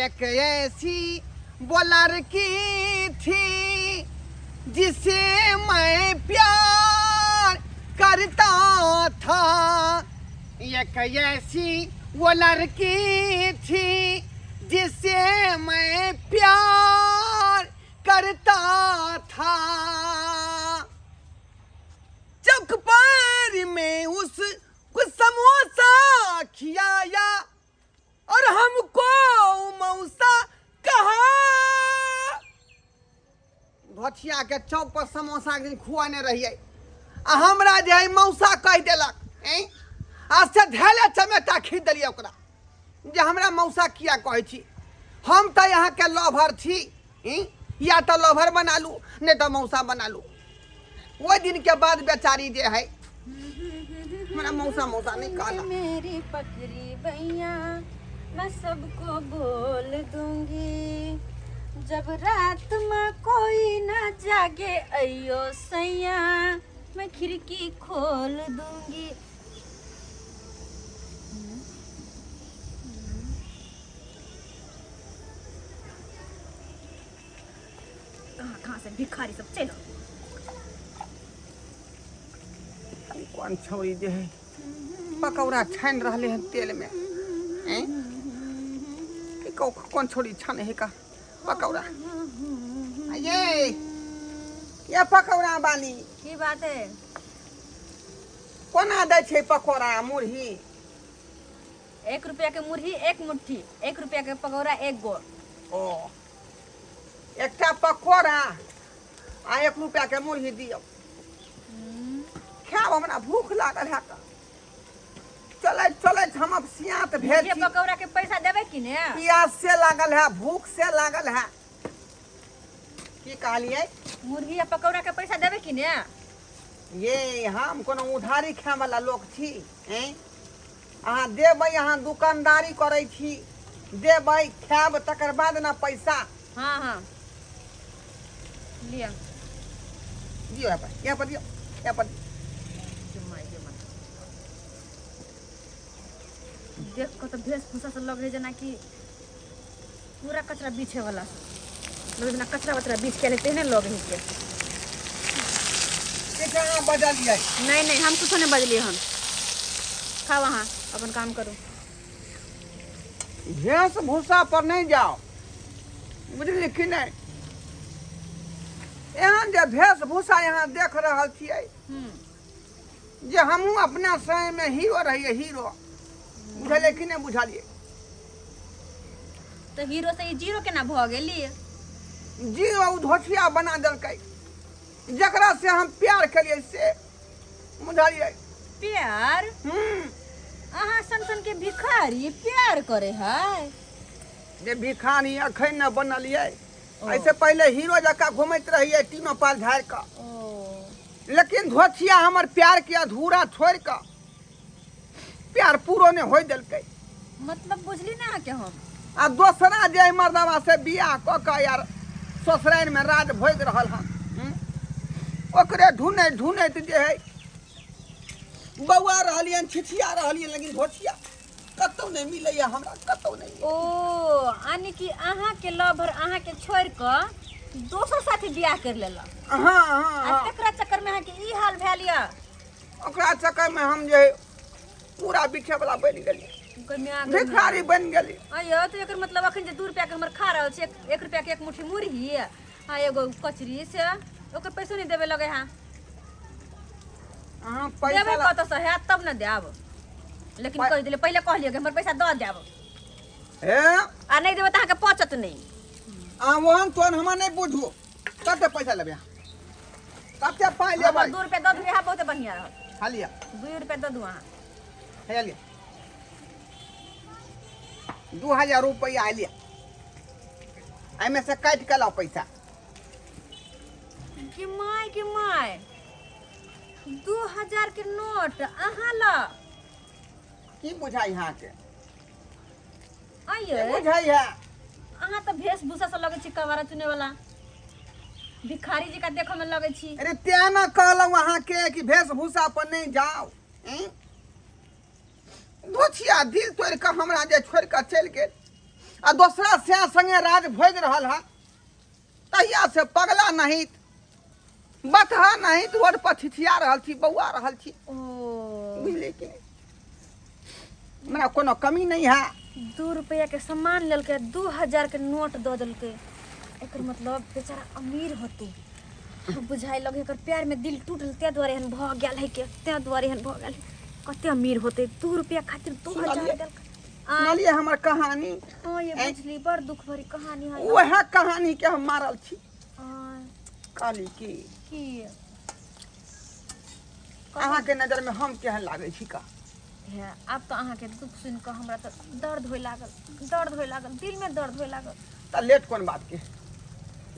एक ऐसी वो लड़की थी जिसे मैं प्यार करता था। एक ऐसी वो लड़की थी जिसे मैं प्यार करता था। चौक पर में उसको समोसा खिलाया और हमको मौसा कहा। भथिया के चौक पर समोसा एक दिन खुआने रहिए आ हमरा जे है मौसा कहि देलक, ऐं आ से धैले चमेटा खींच देलियै ओकरा जे हमरा मौसा किया कहै छी, हम तऽ अहाँके लभर छी, ई या तऽ लभर बना लू नहि तऽ मौसा बना लू। ओहि दिनके बाद बेचारी जे है हमरा मौसा मौसा नहीं कहला। मेरी पकड़ी बैया मैं सबको बोल दूंगी, जब रात में कोई ना जागे अयो सैया मैं खिड़की खोल दूंगी। कहाँ कहाँ से भिखारी सब चलो। कोन छौरी जे है पकौड़ा छानि रहले हन तेल में, हैं कि कोन छौरी छाने है का पकौड़ा? ये पकौड़ा वाली की बात है? कोना दै छै पकौड़ा मुरही? 1 रुपया के मुरही 1 मुट्ठी, 1 रुपया के पकौड़ा 1 गो। ओ एकटा पकौड़ा आ 1 रुपया के मुरही दियौ, खायब, हमरा भूख लागल है। चलैत चलैत हम अब सियात भेल ये छी। पकौड़ा के पैसा देबै कि ने? प्यास से लागल है, भूख से लागल है। की कहलियै? मुर्गी आ पकौड़ा के पैसा देबै कि ने? ये हम कोनो उधारी खाय वाला लोक छी, हैं? अहाँ देबै, अहाँ दुकानदारी करै छी, देबै खायब तकर बाद ने पैसा। हाँ हाँ लिअ। दियौ यहाँ पर, यहाँ पर दियौ, यहाँ पर। देख कऽ तऽ वेशभूषा से लगे जेनाकि पूरा कचरा बीछे वाला लगे, जेना कचरा वचरा बीछ के तेहने लगे है के। किछु अहाँ बजलियै? नहीं नहीं, हम कुछो नहीं बजलियै हन। खाओ, अहाँ अपन काम करू। वेशभूषा पर नहीं जाओ, बुझलियै कि नहि? एहन जे वेशभूषा यहाँ देख रहल छियै जे हमहूँ अपना समयमे हीरो रहियै, हीरो, बुझलियै कि नहि बुझलियै? तऽ हीरो से ई जीरो केना भऽ गेली? जीरो ओ धोछिया बना देलकै जकरा से हम प्यार केलियै से, बुझलियै? प्यार? अहाँ सन सन के भिखारी प्यार करे है? जे भिखारी अखन ने बनलियै, एहिसँ पहिले हीरो जकाँ घुमैत रहियै तीनो पाल झाड़ि कऽ। लेकिन धोछिया हमर प्यार के अधूरा छोड़ि कऽ प्यार पूरो नहि होइ देलकै। मतलब बुझली ना अहाँके हम। आ दोसरा जे एहि मर्दवा से बियाह कऽ कऽ यार ससुरारिमे राज भोगि रहल हन, ओकरे ढूँढैत ढूँढैत जे है बौआ रहलियनि, छिछिया रहलियनि, लेकिन धोछिया कतहु नहि मिलैया हमरा, कतहु नहि। ओ यानी कि अहाँके लवर अहाँके छोड़ि कऽ दोसर साथी बियाह कर लेलक। हाँ हाँ। आ हाँ। तकरा चक्करमे अहाँके ई हाल भेल यऽ। ओकरा चक्करमे हम जे है पूरा बिछे वाला बनि गेली। ओकर माय गै। भिखारी बनि गेली। अयो तऽ एकर मतलब अखन जे 2 रुपया के हमर खा रहल छी, 1 रुपया के 1 मुट्ठी मुरही आ एगो कचरी, से ओकर पैसो नहि देबे लगे है? अहाँ पैसा देबै कतऽसँ हैत तब ने देब, लेकिन कहि देलियै, पहिले कहलियै कि हमर पैसा दऽ देब। हे। आ नहि देबै तऽ अहाँके पचत नहि। अहाँ ओहन तोहन हमरा नहि बुझू। कते पैसा लेबै अहाँ? कते पाइ लेबै? हमर 2 रुपया दऽ देबै अहाँ, बहुते बढ़िआँ रहत। खा लिअ। 2 रुपया दऽ दू अहाँ। हे लिअ, 2000 रुपैआ लिअ, एहिमे से काटि कऽ लाउ पैसा। के my के my, 2000 के नोट अहाँ लग? की बुझाइ अहाँके? आइए। की बुझाइ है? अहाँ तऽ वेशभूषा से लगै छी कबारा चुने वाला भिखारी जकाँ देखऽ में लगै छी। अरे तें ने कहलहुँ अहाँके कि वेशभूषा पर नहि जाउ, धोछिया दिल तोड़ि कऽ हमरा जे छोड़ि कऽ चलि गेल, आ दोसरा से संगे राज भोगि रहल है तहिया से पगला नहीं बतहा नहीं रोड पर छिछिया रहल छी बौआ रहल छी ओ बुझलियै कि नहि हमरा कोनो कमी नहीं है 2 रुपया के सामान लेलकै 2000 के नोट दऽ देलकै एकर मतलब बेचारा अमीर होतै। बुझाइ लगे एकर प्यार में दिल टूटल तें दुआरे एहन भऽ गेल है के तें दुआरे एहन भऽ गेल है। कते अमीर होतै 2 रुपया खातिर 2000 सुनलियै? देलकै। आ सुनलियै हमर कहानी? हाँ ये ऐं? बुझली बड़ दुख भरी कहानी है। वएह कहानी के हम मारल छी। आँय, कहली कि की अहाँके नजर में हम केहन लागै छी का? हे आब तऽ अहाँके दुख सुनि कऽ हमरा तऽ दर्द होय लागल, दर्द होय लागल, दिल में दर्द होय लागल। तऽ लेट कोन बात के,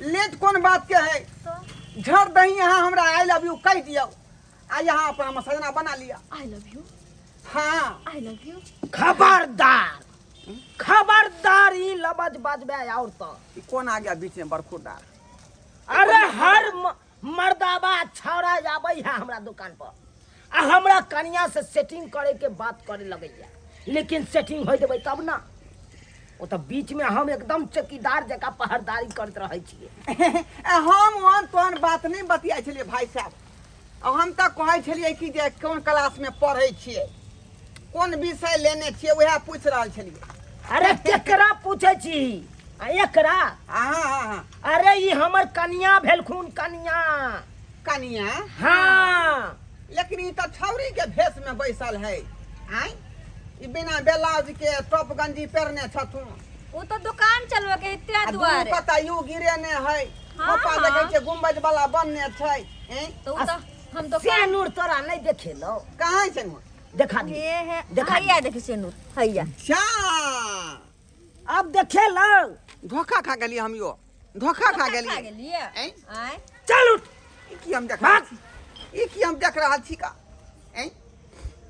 लेट कोन बात के है? तऽ झड़ दही अहाँ हमरा I love you कहि दियौ आ यहाँ अपन हम सजना बना लिअ। I love you. हाँ I love you. खबरदार खबरदार ई लबज बजबे और तो ई कोन आ गया बीच में बरखुरदार? अरे हर मर्दाबा छौड़ा आबै है हमरा दुकान पर आ हमरा कनिया से सेटिंग करे के बात करे लगैया, लेकिन सेटिंग हो देबै तब ना। ओ तऽ बीच में हम एकदम चौकीदार जकाँ पहरदारी करैत रहै छियै। ए, हम ओहन तोहन बात नहि बतियाइ छलियै भाई साहब। आ हम तऽ कहै छलियै कि जे कोन क्लास में पढ़ै छियै, कोन विषय लेने छियै, वएह पूछि रहल छलियै। अरे केकरा पूछै छी? आ एकरा? हाँ, हाँ, हाँ। अरे ई हमर कनिया भेलखुन, कनिया। कनिया? हाँ। लेकिन ई तऽ छौरी के भेष में बैसल है। आँय, ई बिना ब्लाउज के टॉप गंजी पहिरने छथुन। ओ तऽ दुकान चलबे के है तें आ दुनू दुआरे। कता you गिरेने है। हाँ, खोपा हाँ। देखै छियै गुम्बज वाला बनने छै। ऐं? तऽ उ तऽ हम दुकान सेनुर तोरा नहि देखेलौ? कहाँ छै नूर? देखा दी। हे, हे, देखा दी। हैया देखी सेनुर, हैया। जा। अब देखेलौ? धोखा खा गेलियै हम यो, धोखा खा खा गेलियै। गेलियै? ऐं? आँय? चल उठ। ई की हम देख रहल छी? ई की हम देख रहल छी का? ऐं?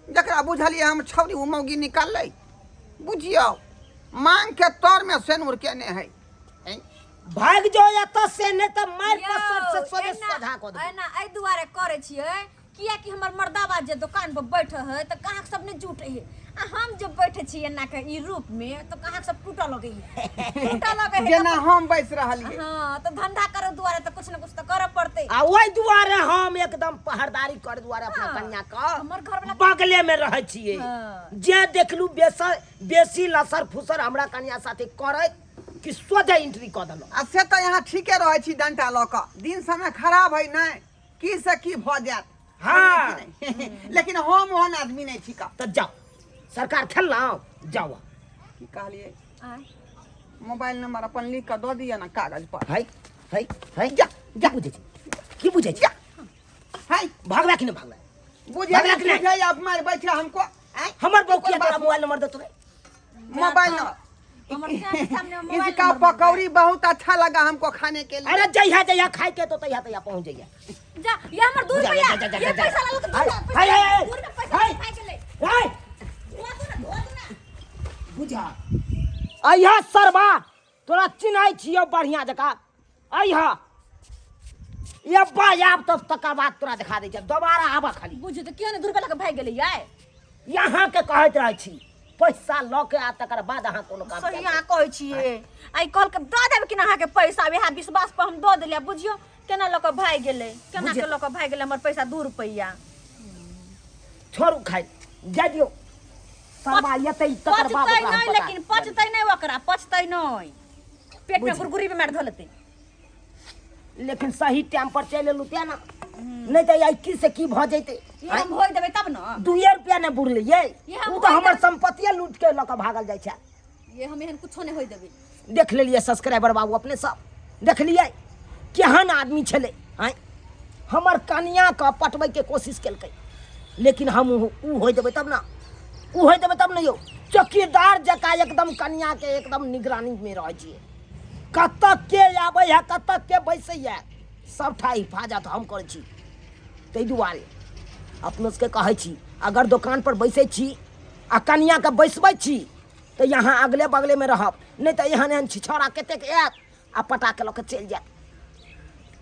जकरा बुझलियै हम छौरी ओ मौगी निकाललै, बुझियौ मांग के तर में सेनुर केने है। ऐं? भागि जो एतऽ से, नहि तऽ मारि यौ, पसर से सोझे एना- सोझा कऽ देबौ। एना एहि दुआरे करै छियै कियाकि हमर मर्दाबा जे दोकान पर बैठे है तऽ गाहक सब नहि जुटे है, आ हम जे बैठे छी एना के ई रूप में तऽ गाहक सब टूटऽ लगै है, टूटऽ लगै है। जेना हम बैस रहलियै। हाँ, तऽ धंधा करे दुआरे तऽ कुछ ने कुछ तऽ करऽ पड़तै। आ ओहि दुआरे हम एकदम पहरदारी करे दुआरे अपना हाँ। कन्या के हमर घरवला बगले में रहै छियै। हाँ। जे देखलू बेसर बेसी लसर फुसर हमरा कन्या साथे करैत कि सोझे एंट्री कऽ देलहुँ। आ से तऽ यहाँ ठीके रहै छी डंटा लऽ कऽ, दिन समय खराब है नहि की से की भऽ जायत। हाँ। लेकिन हम ओहन आदमी नहि छी का। तऽ जाउ सरकार खेललहुँ, जाउ। की कहलियै? आँय? मोबाइल नंबर अपन लिख कऽ दऽ दिअ ने कागज पर। है है है, जा जा। की बुझै छी, की बुझै छी? जा। है भागला कि नहि भागला? बुझे भागला कि नहि? बुझे आप मार बैठे हमको। आँय? हमर बौकिया कोन बात? तोरा मोबाइल नंबर देतो रे? मोबाइल नंबर हमर सामने सामने मोबाइल इसका नंबर मांगबै। पकौड़ी बहुत अच्छा लगा हमको खाने के लिए। अरे जइहा जइहा खाए के तो तहिया तहिया पहुंच जइहा। जा, ये हमर 2 जा, रुपया, जा, जा, जा, ये जा। पैसा लऽ के हाय, 2 रुपया, हाय, हाय, हाय। 2 रुपया पैसा हाय। खाए के ले। हाय। धोआ दू ना, धोआ दू ना। बुझा अइहा सरबा, तोरा चिन्है छियौ बढ़िया जकाँ। अइहा ये बा आब तब तकर बाद तोरा देखा दै छियौ, दोबारा आबऽ खाली। बुझू तऽ किया ने 2 रुपया लऽ के भागि गेलै यै? यहाँ के कहैत रहै छी पैसा लऽ के आ तकर बाद अहाँ कोनो काम सही कयल अहाँ कहै छियै। आइ कहलकै दऽ देब कि ना अहाँके पैसा, वएह विश्वास पर हम दऽ देलियै। बुझियौ केना लऽ कऽ भागि गेलै, केना के लऽ कऽ भागि गेलै हमर पैसा 2 रुपैआ। छोड़ू, खाइ जाय दियौ सरबा एतै तकर बाद पचतै ओकरा हम नहि, पता लेकिन पचतै नहि ओकरा, पचतै नहि, पेट में गुरगुरी बीमार धऽ लेतै। लेकिन सही टाइम पर चलि एलहुँ तेँ ने, नहि तऽ आइ की से की भऽ जैतै। ई हम होय देबै तब ने। 2 रुपया नहि बुड़लियै, ई हम ओ तऽ होय हमर देबै। सम्पत्तिये लूट के लऽ कऽ भागल जाइ छै। ये हम एहन कुछो नहि होय देबै। देख लेलियै सब्सक्राइबर बाबू, अपने सब देखलियै केहन आदमी छलै। आँय, हमर कनियाके पटबैके कोशिश केलकै, लेकिन हम उ होय देबै तब ने, उ होय देबै तब ने यौ। चौकीदार जकाँ एकदम कनियाके एकदम निगरानीमे रहै छियै, कतऽ के आबै है कतऽ के बैसैए सबटा हिफाजत हम करै छी। ताहि दुआरे अपनो सबके कहै छी, अगर दोकानपर बैसै छी आ कनियाके बैसबै छी तऽ यहाँ अगले बगलेमे रहब, नहि तऽ एहन एहन छिछौड़ा कतेक आयत आ पटाके लऽ कऽ चलि जायत।